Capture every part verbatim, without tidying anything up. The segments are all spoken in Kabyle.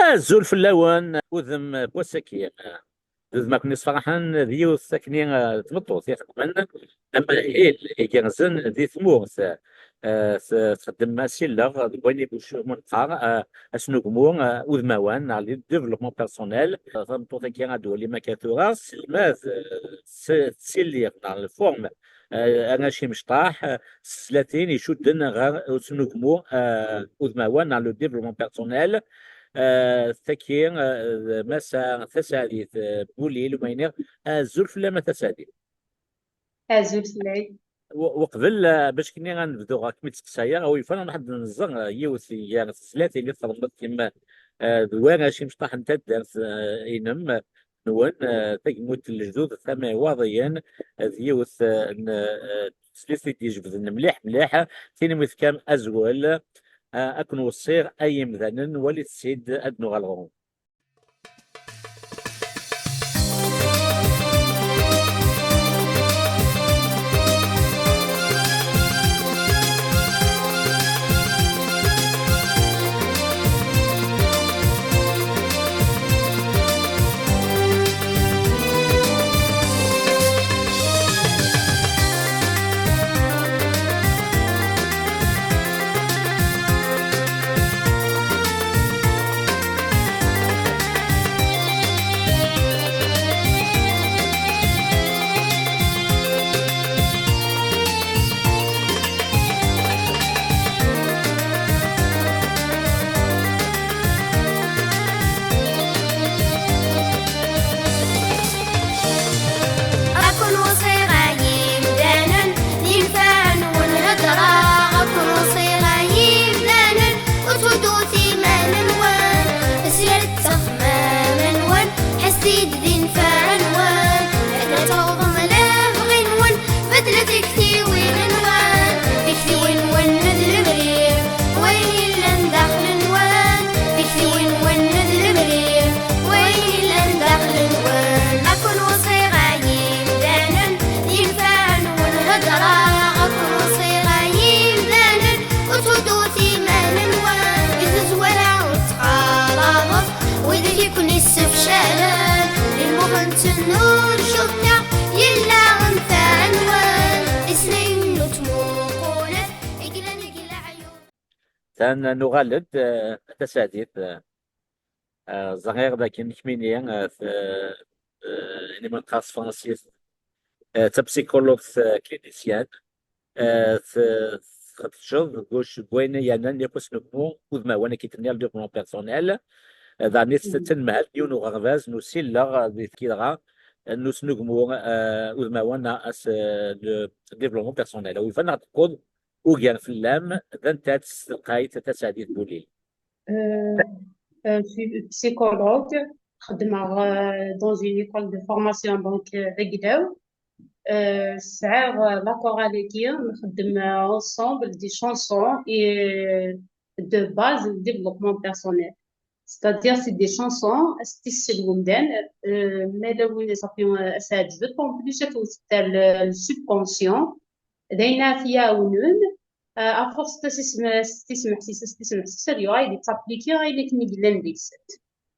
Azul fell-awen, udem n wass-agi. D udem akken yesferḥen, d yiwet akkenni, eh, tmeṭṭut ixeddmen amahil igerrzen di tmurt, eh, t-, txeddem asilleɣ deg wayen i neqqar, eh, asnugmu, eh, udmawan, neɣ le développement personnel. Tameṭṭut-agi ad d-twali akka tura, tesselmad, eh, s-, tsilliɣ, neɣ lfurm, eh, arrac imecṭaḥ, eh, s tezlatin icudden ɣer usnugmu, eh, udmawan, neɣ le développement personnel. Eh, tagi, eh, d Massa Tasaɛdit, eh, Bulil, ma iniɣ, azul fell-am a Tasaɛdit. Azul fell-ak. U-, uqbel, eh, bac kni ad nebdu ɣer kem-id-steqsayeɣ, a wi yufan ad nḥedd nẓer, eh, yiwet gar tezlatin i txedmeḍ kemm, eh, d warrac imecṭaḥ n taddart, eh, inem, nwen, eh, tagmutt n lejdud tama iwaḍiyen, eh, d yiwet, eh, n, eh, teslit i d-ijebden mliḥ, mliḥ, tin umi tefkam azwel, eh, ad ken-weṣṣiɣ ay imdanen, walit-tt-id ad nuɣal ɣur-wen. Ad ken-weṣṣiɣ ay imdanen, d infaɛen-nwen heddreɣ. Ad ken-weṣṣiɣ ay imdanen, ur tthuddut iman-nwen. Slet s axemmem-nwen, ḥesset-d d infaɛen-nwen. Akken ad tawḍem lebɣi-nwen, beddlet tiktiwin-nwen. Tiktiwin-nwen d lemri, wayen yellan daxel-nwen. Tiktiwin-nwen d lemri, wayen yellan daxel-nwen. Ad ken-weṣṣiɣ ay imdanen, d infaɛen-nwen heddreɣ. Ad ken-weṣṣiɣ ay imdanen, ur tthuddut iman-nwen. Di tazwara ur ttxalaḍet widak i ken-issefcalen. Di lmux-nsen ur cukkeɣ yella nfeɛ-nwen. Isnayen ur ttmuqulet, i yellan deg leɛyub. Tan nuɣal-d, eh, a Tasaɛdit, eh, eh, ẓriɣ dakken kemmini, eh, t-, eh, eh, ayen i ma neqqar s tefransist, eh, d tapsikulugt, eh, clinicienne, eh, t-, txeddceḍ deg uc-, deg wayen yernan yakk asnegmu udmawan, akka i d-tenniḍ, le développement personnel. Eh, daɣen i tettnemhal yiwen uɣerbaz n usilleɣ di tgidra n usnugmu, eh, udmawan, as, eh, le développement personnel. A wi yufan ad d-tewweḍ ugar fell-am, d anta-tt telqayt Tasaɛdit Bulil? Euh, euh, je suis psychologue. Xeddmeɣ, euh, dans une école de formation, donc, euh, d aglaw. Euh, sɛiɣ, euh, la chorale-agi, nxeddem, euh, ensemble des chansons et, euh, de base, le développement personnel. C'est-à-dire, c'est des chansons, s tisselwem dan, euh, ma la win, ça fait, euh, ça a dix-huit ans, plus, ça fait, c'est le, le subconscient. D ayen ara t-iɛawnen, euh, à force s tismeḥsis, s tismeḥsis, ad yuɣal yettapliki ayen akken i yellan deg-s.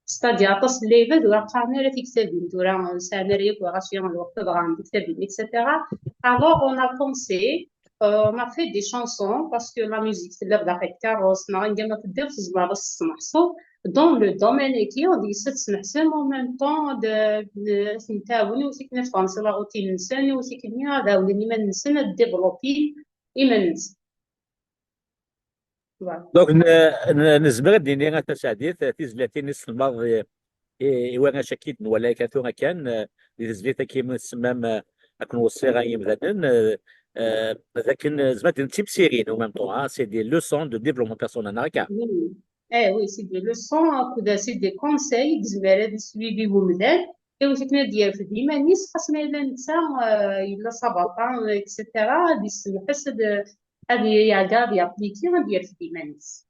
C'est-à-dire, aṭas n lɛibad ur qqaren ara tiktabin, tura ur sɛan ara yakk ɣas lweqt ad ɣren tiktabin, et cetera. Alors, on a pensé, euh, on a fait des chansons, parce que la musique, tella daxel tkeṛṛust, neɣ anga ma teddiḍ, tzemreḍ ad s-tesmeḥseḍ. Dans le domaine-agi, deg-s ad tesmeḥsem, en même temps, de, de, ad ten-tɛawen, i wakken ad ffɣen si la routine-nsen, i wakken ad ɛawnen iman-nsen, ad développer iman-nsen. Voilà. Donc, n-, n-, nezmer ad d-nini, a Tasaɛdit, tizlatin i tselmaḍ i, i, i warrac-agi d-nwala akka tura kan, eh, di tezlit-agi mi tsemmam, eh, akken weṣṣiɣ ay imdanen, eh, eh, d akken, eh, zmat d timsirin, en même temps, hein, c'est des leçons de développement personnel, neɣ akka? Oui. Eh oui, c'est des leçons, akked, c'est des conseils, i yezmer ad yessuivi umdan, i wakken ad d-yerfed iman-is, xas ma yella netta, eh, yella s abaṭa, et cetera, ad yessemḥes, ad, ad yeɛga, ad yapliki, ad yerfed iman-is.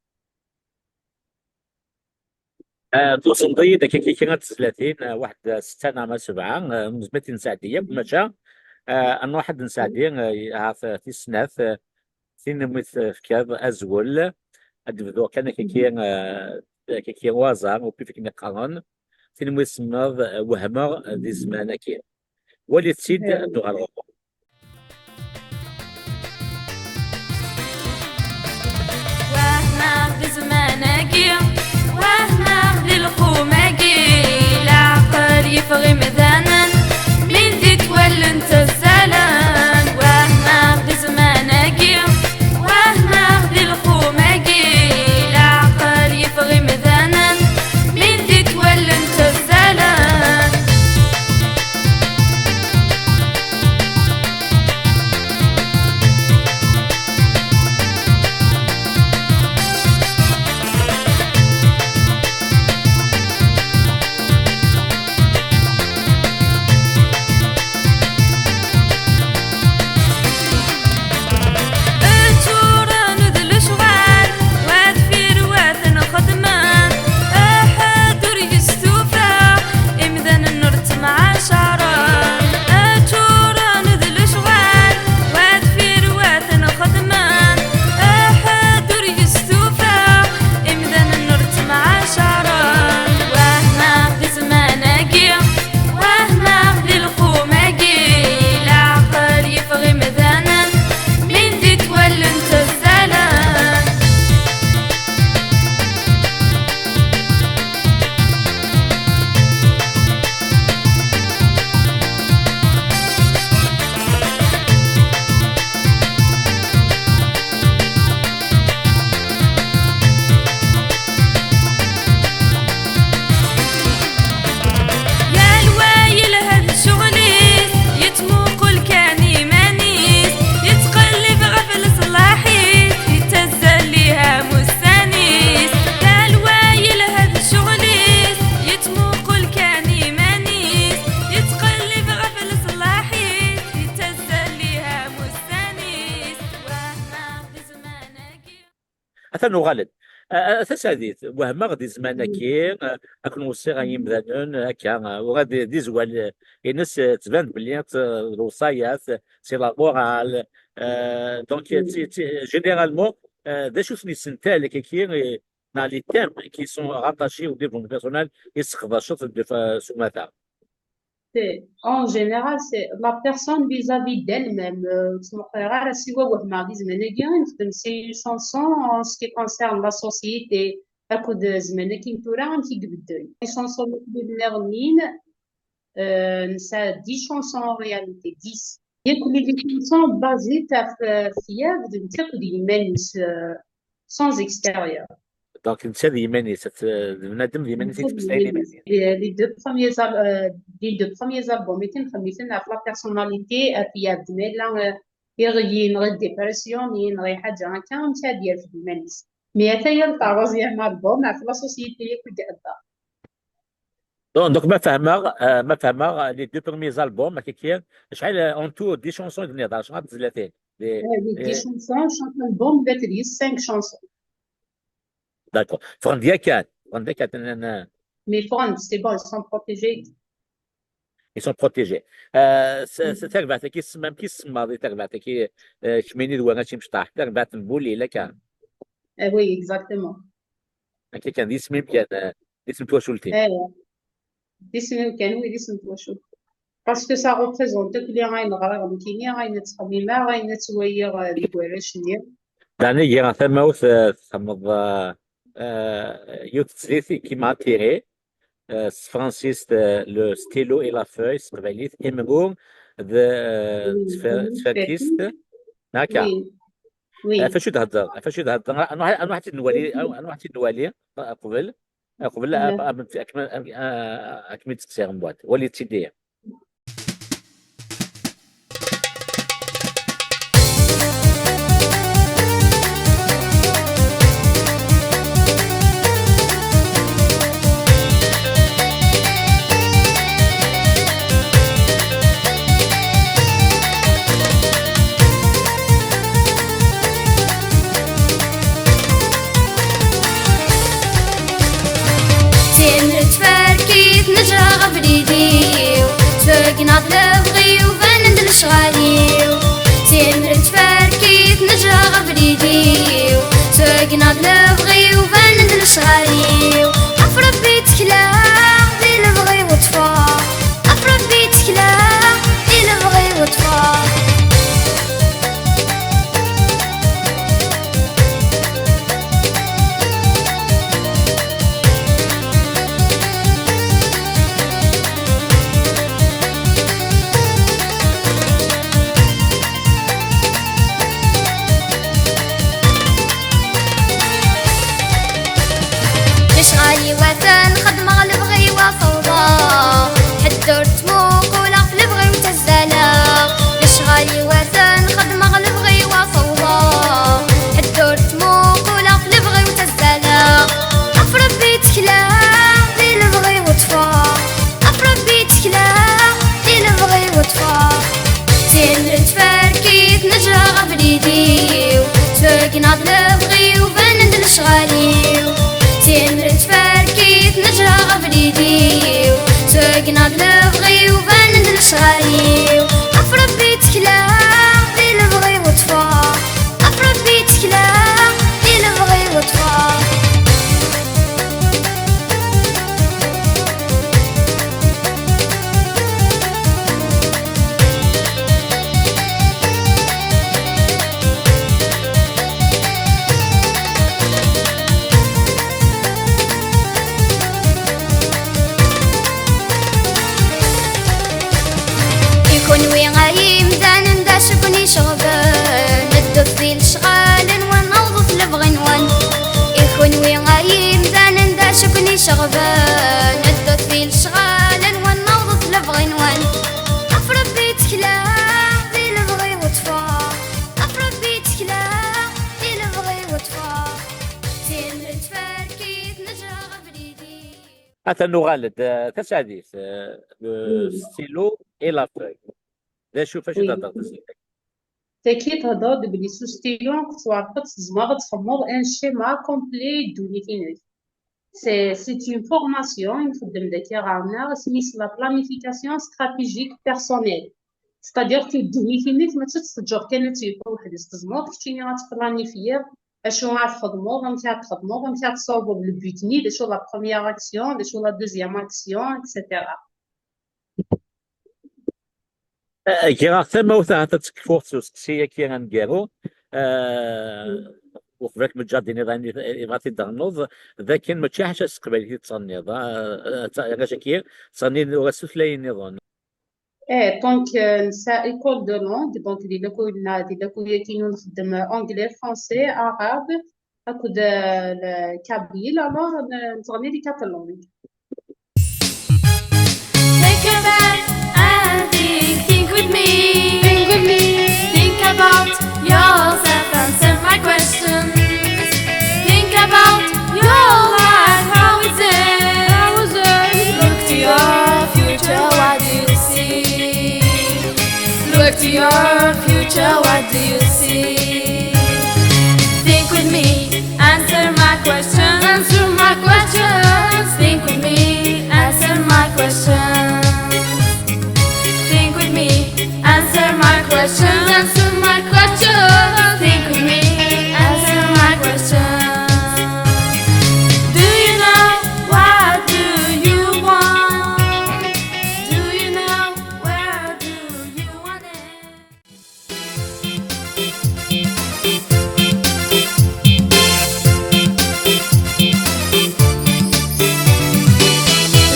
Ah, tuṣneḍ-iyi-d akka kra n tezlatin, ah, waḥed, ah, setta neɣ ma sebɛa, ah, nezmer ad t-nesɛeddi yakk, maca, ah, ad nruḥ ad nesɛeddi, ah, ahat, ah, tis snat, ah, tin umi tefkiḍ azwel, ad d-bduɣ kan akka, ah, kiki waza, ou pif akken i qqaren, tin mi tsemmeḍ, eh, wehmeɣ di zzman-agi. Walit-tt-id, eh, ad nuɣal ɣur-wen. Wehmeɣ di zzman-agi, wehmeɣ di lqum-agi, leɛqel yeffeɣ imdanen, min di twal n tezzalen. Wehmeɣ di zzman-agi, wehmeɣ di lqum-agi, leɛqel yeffeɣ imdanen, min di twal n tezzalen. Ččuren d lecɣal, wa deffir wa ten-xeddmen, aḥed ur yestufa, imdanen ur ttemɛacaṛen. Ččuren d lecɣal, wa deffir wa ten-xeddmen, aḥed ur yestufa, imdanen ur ttemɛacaṛen. Wehmeɣ di zzman-agi, wehmeɣ di lqum-agi, leɛqel yeffeɣ imdanen, min di twal n tezzalen. Yal wa yelha d ccɣel-is, yettmuqul kan iman-is, yettqellib ɣef leṣlaḥ-is, yettazzal liham ussan-is. Yal wa yelha d ccɣel-is, yettmuqul kan iman-is, yettqellib ɣef leṣlaḥ-is, yettazzal liham ussan-is. Wehmeɣ di zzman-agi. Atan uɣalen. A, a, Tasaɛdit, wehmeɣ di zzman-agi, a, akken weṣṣiɣ ay imdanen, akka, a, uɣal di, di zzwal, a, ines, a, tban-d belli, a, d lewṣayat, c'est la morale, a, donc, a, ti-, ti-, généralement, a, d acu-ten yisental, kiki, a, neɣ les thèmes qui sont rattachés au développement personnel i tesseqdaceḍ deg, a, s umata? C'est, en général, c'est la personne vis-à-vis d'elle-même. Euh, ur ttmuqul ara siwa wehmeɣ di zzman-agi, i nexdem, c'est une chanson en ce qui concerne la société akked zzman-agi n tura, amek i ibeddel. Une chanson n nniḍen, euh, nesɛa dix chansons en réalité, dix. Yakk les chansons basées ɣef, euh, ɣef yab d netta akked yiman-is, euh, sans extérieur. Donc, netta d yiman-is, at-, d bnadem d yiman-is i yettmeslayen iman-is. Les, les deux premiers al-, euh, les deux premiers albums i nxemmem-iten ɣef la personnalité, ɣef yab d ma yella, euh, iɣeyyi neɣ dépression neɣ ḥaǧa akka, amek ad yerfed iman-is. Mais ata-ya le troisième album ɣef la société yakk i ihedder. Donc, donc, ma fehmeɣ, euh, ma fehmeɣ, euh, les deux premiers albums, ma kiki, acḥal, euh, en tout, dix chansons i d-tenniḍ, ɛecra tezlatin. Des, euh, les dix chansons, chaque album, peut-être, il y a cinq chansons. D'accord. Ffɣen-d yakan, ffɣen-d yakan, n-, n-, Mais ffɣen-d, c'est bon, ils sont protégés. Ils sont protégés. Euh, s-, s-, tarbaɛt-agi, tsemma-, amek i tsemmaḍ i tarbaɛt-agi, euh, kemmini d warrac imecṭaḥ, tarbaɛt n Bulil, akka? Eh oui, exactement. Akka kan, d isem-im kan, euh, d isem n twacult-im. Eh, d isem-im kan, oui, d isem n twacult. Parce que ça représente akk ayen ɣriɣ nekkini, ayen ttxemmimeɣ, ayen ttwaliɣ, euh, deg warrac-nni. Daɣen, iga tamawt, euh, txedmeḍ, euh, euh, yiwet n teslit qui m'a attiré, euh, s tefransist, euh, le stylo et la feuille, s teqbaylit, imru d, euh, oui, tfer-, tferkist. Tferkist. Akka. Oui. Oui. Ɣef acu i d-thedder? Ɣef acu i d-thedder? Anwa, anwa ḥedd i d-nwali, anwa ḥedd i d-nwali, qbel? Qbel, a, a, a, a, a, a, ad kem-id-steqsiɣ mbeɛd. Wali-tt-id. Timret tferkit nejreɣ abrid-iw, ttwagneɣ-d lebɣi-w, banen-d lecɣal-iw. Timret tferkit nejreɣ abrid-iw, ttwagneɣ-d lebɣi-w, banen-d lecɣal-iw. Iwatan xeddmeɣ lebɣi-w ad t-awḍeɣ. Ḥedd ur ttmuquleɣ f lebɣi-w ttazzaleɣ. Lecɣal iwatan xeddmeɣ lebɣi-w ad t-awḍeɣ. Ḥedd ur ttmuquleɣ f lebɣi-w ttazzaleɣ. Ɣef Rebbi ttekleɣ, di lebɣi-w ṭṭfeɣ. Ɣef Rebbi ttekleɣ, di lebɣi-w ṭṭfeɣ. Timrent tferkit nejreɣ abrid-iw. Ttwagneɣ-d lebɣi-w, banen-d lecɣal-iw. Timrent tferkit nejreɣ abrid-iw. Ttwagneɣ-d lebɣi-w, banen-d lecɣal-iw. Ɣef Rebbi ttekleɣ, di lebɣi-w ṭṭfeɣ. Ɣef Rebbi ttekleɣ, di lebɣi-w ṭṭfeɣ. I kunwi ay imdanen d acu ken-iceɣben? Ddut di lecɣal-nwen, awḍet lebɣi-nwen. I kunwi ay imdanen d acu ken-iceɣben? Ddut di lecɣal-nwen, awḍet lebɣi-nwen. Ɣef Rebbi ttekleɣ, di lebɣi-w ṭṭfeɣ. Ɣef Rebbi ttekleɣ, di lebɣi-w ṭṭfeɣ. Timrent tferkit nejreɣ abrid-iw. Atan nuɣal-d, eh, tasaɛdit, eh, le stylo et la feuille. D acu facu Oui. Tehder tezlit-agi? Tagi tehder-d belli s ustilu akked twerqet tzemreḍ ad txedmeḍ un schéma complet i ddunit-inek. C'est, c'est une formation i nxeddem dagi ɣer-neɣ, isem-is la planification stratégique personnelle. C'est-à-dire que ddunit-inek mačči ad tt-teǧǧeḍ kan ad tt-yeffeɣ weḥd-s, tzemreḍ keččini ad tplanifyiḍ acu ara txedmeḍ, amek ara txedmeḍ, amek ara tessawḍeḍ le but-nni, d acu la première action, d acu la deuxième action, et cetera. Eh, giɣ-aɣ tamawt ahat ad tekfuɣ s useqsi-agi aneggaru. Eh, uqbel ad kem-ǧǧeɣ d-tiniḍ ayen i, i bɣa ad t-id-ternuḍ, d akken mačči ḥaca s teqbaylit i tettɣenniḍ, ah, eh, ta-, arrac-agi ttɣennin uras tutlayin nniḍen. Eh, donc, eh, nesɛa école de langue, donc di laku-, di lakuya-inu nxeddem anglais, français, arabe, akked, eh, le kabyle, alors, n-, nettɣenni di quatre langues. Take a breath and think, think with me. Think with me. Think about yourself, answer my questions. Think about your life, how is it? How is it? Look to your future, what do you see? Look to your future, what do you see? Think with me, answer my questions. Answer my questions. Think with me, answer my questions. Think with me, answer my questions. Answer my questions. Think with me, answer my questions. Do you know, what do you want? Do you know, where do you want it?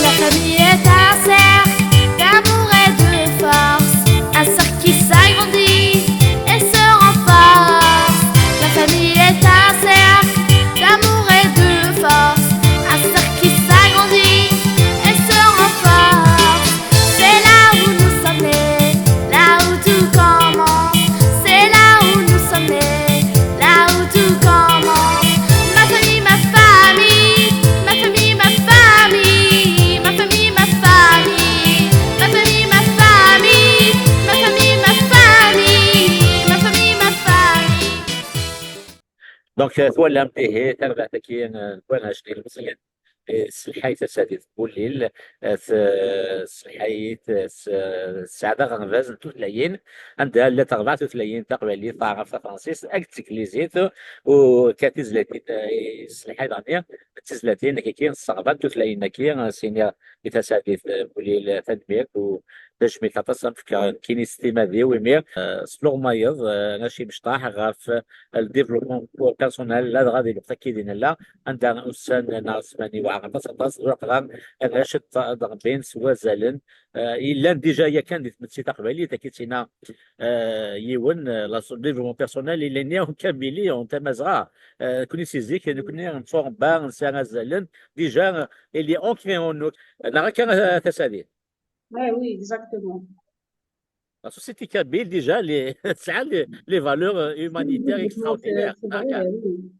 La famille est un cercle d'amour et de force, un cercle qui s'agrandit et se renforce. La famille est un cercle d'amour et de force, un cercle qui s'agrandit et se renforce. C'est là où nous sommes nés, là où tout commence. C'est là où nous sommes nés, là où tout commence. Ma famille, ma famille, ma famille, ma famille, ma famille, ma famille, ma famille, ma famille, ma famille, ma famille, ma famille, ma famille, ma famille. Donc, euh, twalam, ihi, tarbaɛt-agi, euh, n warrac n yilmeẓyen, eh, tesselḥay tasadit n wulil, eh, tesselḥay-it, eh, s-, tesɛed aɣerbaz n tutlayin, anda llant rebɛa tutlayin, taqbaylit, taɛrabt, tafransist, akked teglizit, u kan tizlatin, eh, yesselḥay daɣen d tizlatin, akkagi, ṣṣeɛba n tutlayin-agi, eh, s-iniɣ i tasadit, eh, n wulil, eh, tanemmirt, u d ajmil aṭas ad m-fkeɣ nekkini s timmad-iw, imi, eh, s luɣmayeḍ, eh, arrac imecṭaḥ ɣef le développement personnel, ladɣa di lweqt-agi i d-nella, anda ussan neɣ ssmani aṭas, aṭas, ẓriɣ qran arrac d ṛebɛin s wazalen, eh, yellan déjà yakan di tmetti taqbaylit, akka i tt-yenna, eh, yiwen, eh, la, le développement personnel, il est né en Kabylie, en Tamazɣa. Eh, nekkni si zik, nekkni nettuṛebba, nesɛa azalen, déjà, eh, il est ancré en nous. Neɣ akka, eh, Tasaɛdit? Ah oui, exactement. La société kabyle, déjà, les, ça a les, les valeurs, euh, humanitaires extraordinaires. C'est vrai, oui.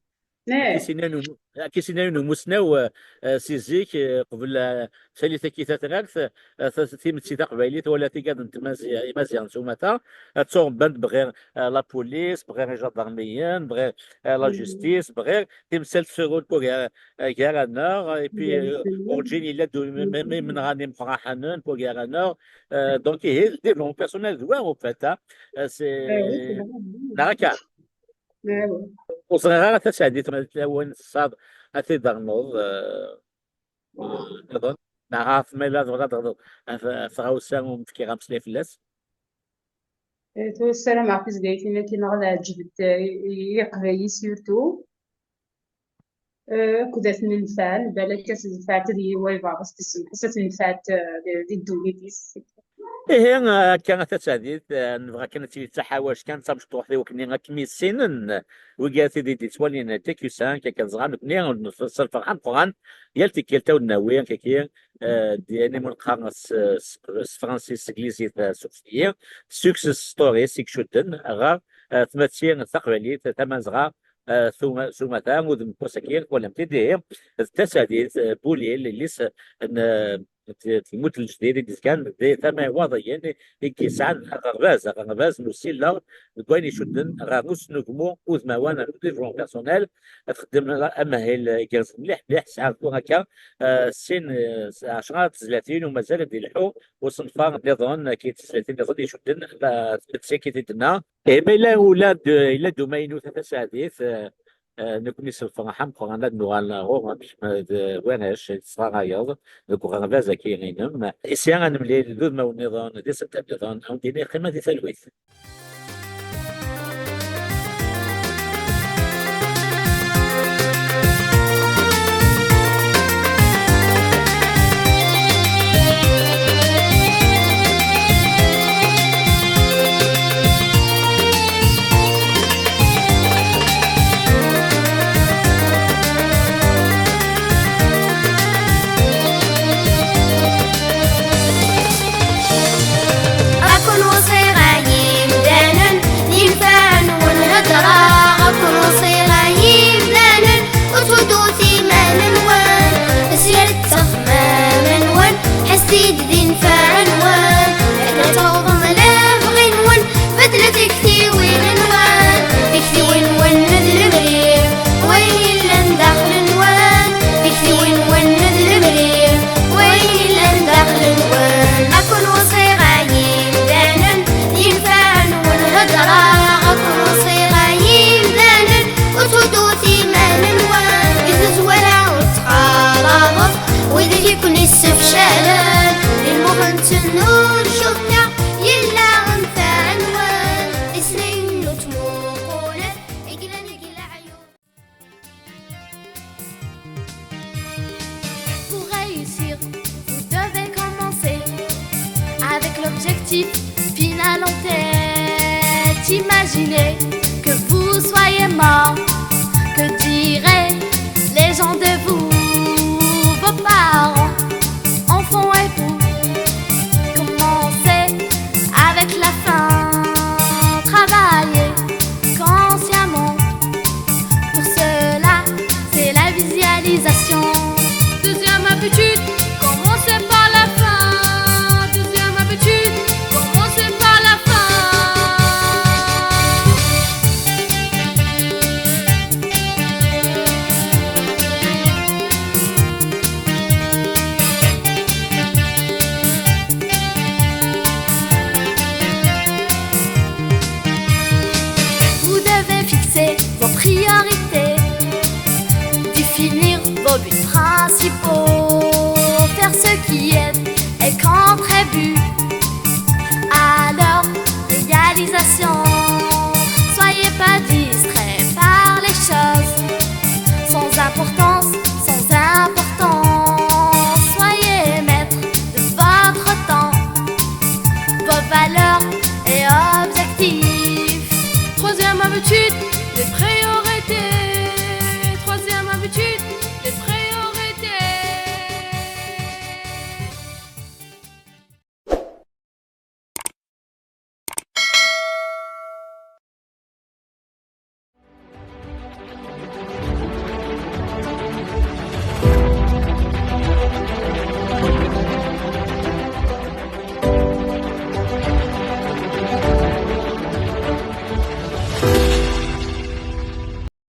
Akken i s-yenna yiwen umu-, akken i s-yenna yiwen umusnaw, euh, euh, si zik, euh, qbel, euh, tali takit tatrart, euh, ta-, timetti taqbaylit, wala tigad n tmazi-, imaziɣen s umata, ad ttuṛebbant bɣir, euh, la police, bɣir ijadarmiyen, bɣir, euh, la justice, bɣir timsal tsurun gar, euh, gar-aneɣ, et puis, euh, urǧin yella-d u-, m-, m-, imenɣan imqraḥanen gar-aneɣ. Euh, donc, ihi, le développement personnel d wa, au fait, hein. Euh, c'est, neɣ akka? Ur ẓriɣ ara Tasaɛdit ma tella wayen tessaḍ ad t-id-ternuḍ, eh, nniḍen. Neɣ ɣef ma yella tebɣiḍ ad d-ternuḍ ɣef, ɣef tɣawsa umi fkiɣ ameslay fell-as. Eh, tura ssarameɣ tizlayin-agi neɣ ad ɛeǧbent, eh, i, i Iqbayliyen surtout. Eh, akked ad ten-nefɛen, balak ad tnefɛent ad yi-, wayeḍ-is, ad tsemmeḥ-as, ad t-nefɛent, eh, di, di ddunit-is. Ihi, akka a Tasaɛdit, eh, nebɣa kan ad tili d taḥawact kan d tamecṭuḥt i wakken ad kem-issinen wigad i d-yettwalin T Q cinq, akken ẓran nekkni s lferḥ ameqqran, yal tikkelt ad wen-nawi akkaki, eh, d-, ayen i wen-qqaren s, s, s tefransist, s teglizit, eh, success stories i icudden ɣer, eh, tmetti taqbaylit tamazɣa, eh, s uma-, s umata, udem n wass-agi, twalam-t-id, ihi, d Tasaɛdit, eh, Bulil, yelli-s n, eh, t-, tmurt n lejdid i d-izgan di tama iwaḍiyen i yesɛan aɣerbaz, aɣerbaz n usileɣ deg wayen icudden ɣer usnugmu udmawan, le développement personnel, ad txeddem amahil igerrzen mliḥ, mliḥ, tesɛa tura akka, eh, sin, eh, ɛecra tezlatin u mazal ad d-ilḥu usenfar nniḍen, akked tezlatin nniḍen icudden, eh, tmetti akked i d-tenna. Eh, ma yella ula d, yella d umaynu a Tasaɛdit, eh, eh, nekkni s lferḥ ameqqran ad nuɣal ɣur-m, eh, d warrac i tesɣarayeḍ deg uɣerbaz-agi-inem. Isya ad nemlil d udmawen nniḍen, d isental nniḍen, ad wen-d-iniɣ qqimet di talwit. Ad ken-weṣṣiɣ ay imdanen, d infaɛen-nwen heddreɣ. Ad ken-weṣṣiɣ ay imdanen, ur tthuddut iman-nwen, slet s axemmem-nwen, ḥesset-d d infaɛen-nwen, akken ad tawḍem lebɣi-nwen. Beddlet tiktiwin-nwen, tiktiwin-nwen d lemri, wayen yellan daxel-nwen, tiktiwin-nwen d lemri, wayen yellan daxel-nwen. Ad ken-weṣṣiɣ ay imdanen, d infaɛen-nwen heddreɣ. Ad ken-weṣṣiɣ ay imdanen, ur tthuddut iman-nwen, di tazwara ur ttxalaḍet wid i ken-issefcalen, di lmux-nsen ur cukkeɣ yella nfeɛ-nwen. Isnayen ur ttmuqulen, i yellan deg leɛyub. Pour réussir, vous devez commencer avec l'objectif final en tête. Imaginez que vous soyez mort, que diraient les gens de vous, vos parents, enfants et vous. Commencez avec la fin, travaillez consciemment. Pour cela, c'est la visualisation. Deuxième habitude, commencez par la fin. Deuxième habitude, commencez par la fin. Vous devez fixer vos priorités.